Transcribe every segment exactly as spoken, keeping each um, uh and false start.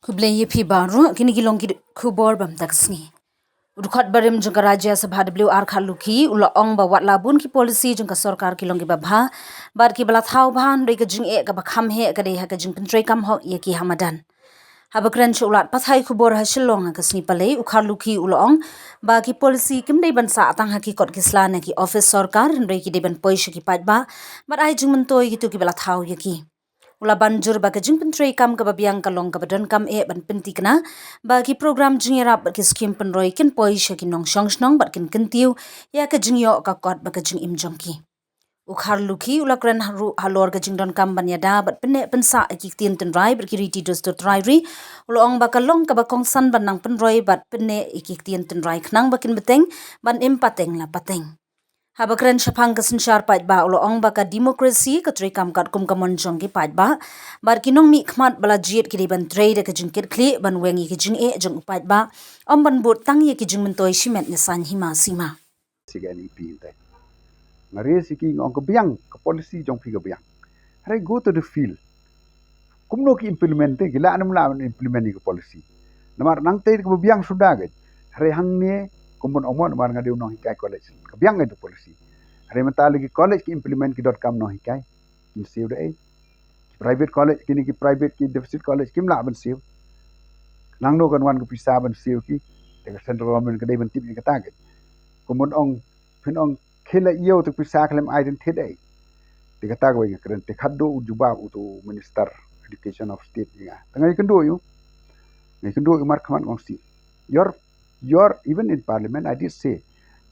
Khublei ïa phi baroh, kine ki long ki khubor bam ta ka sngi. U dkhot barim jong ka Rajya Sabha W R Kharlukhi u la ong ba wat la bun ki policy jong ka sorkar ki long kiba bha bad kiba la thaw bha, hynrei ka jingeh kaba kham heh ka dei ha ka jingpyntrei kam hok ïa ki ha madan. Haba kren sha u lad pathai khubor ha Shillong ha ka sngi Palei, u Kharlukhi u la ong ba ki policy kim dei ban sah tang ha ki kot ki sla ne ki office sorkar, hynrei ki dei ban poi sha ki paidbah bad ai jingmyntoi kito kiba la thaw ïa ki. U la ban jur ba ka jingpyntrei kam kaba biang ka long kaba donkam eh ban pynthikna ba ki program jingïarap bad ki skim pynroi kin poi sha ki nongshong shnong bad kin kyntiew ïa ka jingïoh ka kot bad ka jingim jong ki. U Kharlukhi u la kren ruh halor ka jingdonkam ban ïada bad pynneh pynsah ïa ki ktien tynrai bad ki riti dustur trai ri. U la ong ba ka long kaba kongsan ban nang pynroi bad pynneh ïa ki ktien tynrai khnang ba kin bteng ban im pateng la pateng. Haba kren shaphang ka synshar paidbah u la ong ba ka demokrasi ka treikam katkum ka mon jong ki paidbah bad ki nongmihkhmat ba la jied ki dei ban trei da ka jingkitkhlieh ban weng ïa ki jingeh jong u paidbah, ym ban bud tang ïa ki jingmyntoi shimet ne saiñ hima sima. Sika N E P te nga ri siki nga ong ka biang ka policy jong phi ka biang. Hynrei go to the field. Kumno ki implement te, ki lah ne ym lah ban implement ïa ka policy. Namar nangta kaba biang suda ka. Hynrei hangne kumno ong namar nga dei u nonghikai college. Ka biang ka policy. Hynrei mynta lei ki college ki implement ki donkam nonghikai. Kin siew da ei. Ki private college, kine ki private, ki deficit college kim lah ban siew. Nangno kan wan ka pisa ban siew ki. Te ka central government ka dei ban tip ïa kata ka. Kumno ong, phin ong khie la ïew te pisa khlem ai, then thied ei. Te kata kawei nga kren, te khadduh u jubab uto u Minister Education of State ïa nga. Te nga ïakynduh ïa u. Nga ïakynduh ïa u markhmat, nga ong shi. Your, your, even in parliament, I did say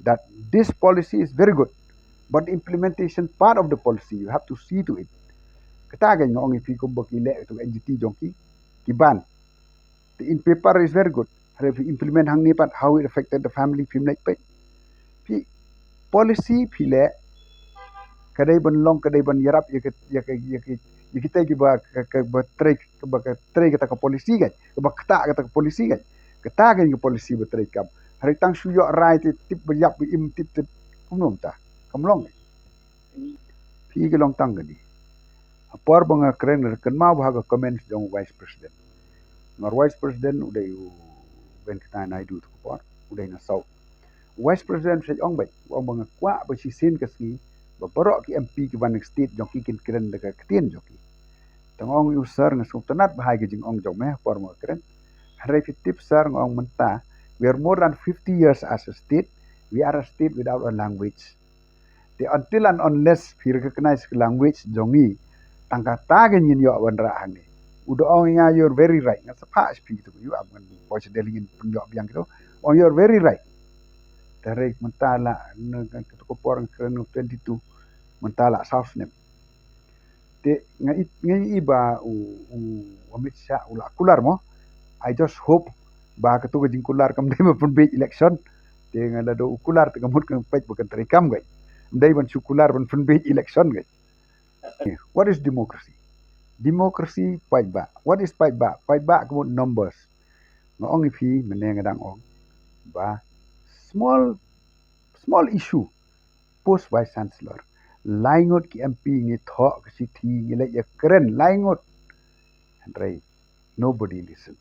that this policy is very good, but the implementation part of the policy, you have to see to it. Kata ka nga ong ïa phi kumba ki leh uto u N G T jong ki, ki ban. The in paper is very good. Hynrei phi implement hangne pat, how it affected the family, phim leh peit. Phi policy phi leh, ka dei ban long, ka dei ban ïarap ïa ka, ïa ka, ïa ka, ïa kita kiba, ka, kaba trei, kaba ka trei kata ka policy ka, kaba ktah kata ka policy ka. Kata ka ka policy ba treikam. Hynrei tang shu ïoh rai te tip ba ïap ba im tip te kumno mynta. Kam long. Phi ki long tang kane. Ha por ba nga kren, nga kynmaw ba ha ka comments jong u Vice President. Namar Vice President u dei u Venkaiah Naidu tu ka por, u dei na South. U Vice President u sa ong beit, u ong ba nga kwah ba shisien ka sngi ba baroh ki M P kiba na ka state jong ki kin kren da ka ktien jong ki. Te nga ong ïa u sir, nga sngewtynnat bha ïa ka jingong jong me ha por ba nga kren. Hynrei phi tip sir, nga ong mynta, we are more than fifty years as a state, we are a state without a language. Te until and unless phi recognize ka language jong ngi, tang kata ka ngin ïoh wanrah hangne. U da ong ïa nga, you're very right. Nga sa phah sha phi kito, ïoh ap ngan poi sha Delhi ngin pynïoh biang kito. Ong, you're very right. Te hynrei mynta la, ne, kito ka por nga kren twenty-two, mynta la saw snem. Te nga i, nga i ba u, u Amit Shah u la kular mo. I just hope ba kato ka jingkular kam dei ba pynbiej election. Te nga la do u kular te ka mut ka peit ba kan treikam gai. Dei ban shu kular ban pynbiej election gai. What is democracy? Democracy paidbah. What is paidbah? Paidbah ka mut numbers. Nga ong ïa phi mynne nga dang ong ba small, small issue. Post Vice Chancellor. Lai ngut ki M P ngi thoh ka shithi, ngi leit ïakren lai ngut. Hynrei nobody listen.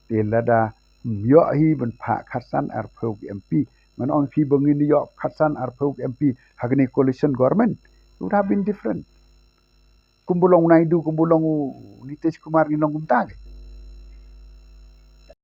Te lada ym ïoh hi ban phah khatsan arphew ki M P. Ngan ong phi ba ngin ïoh khatsan arphew ki M P ha kane coalition government, it would have been different. Kumba long u Naidu, kumba long u Nitish Kumar, ngin long kumta ke.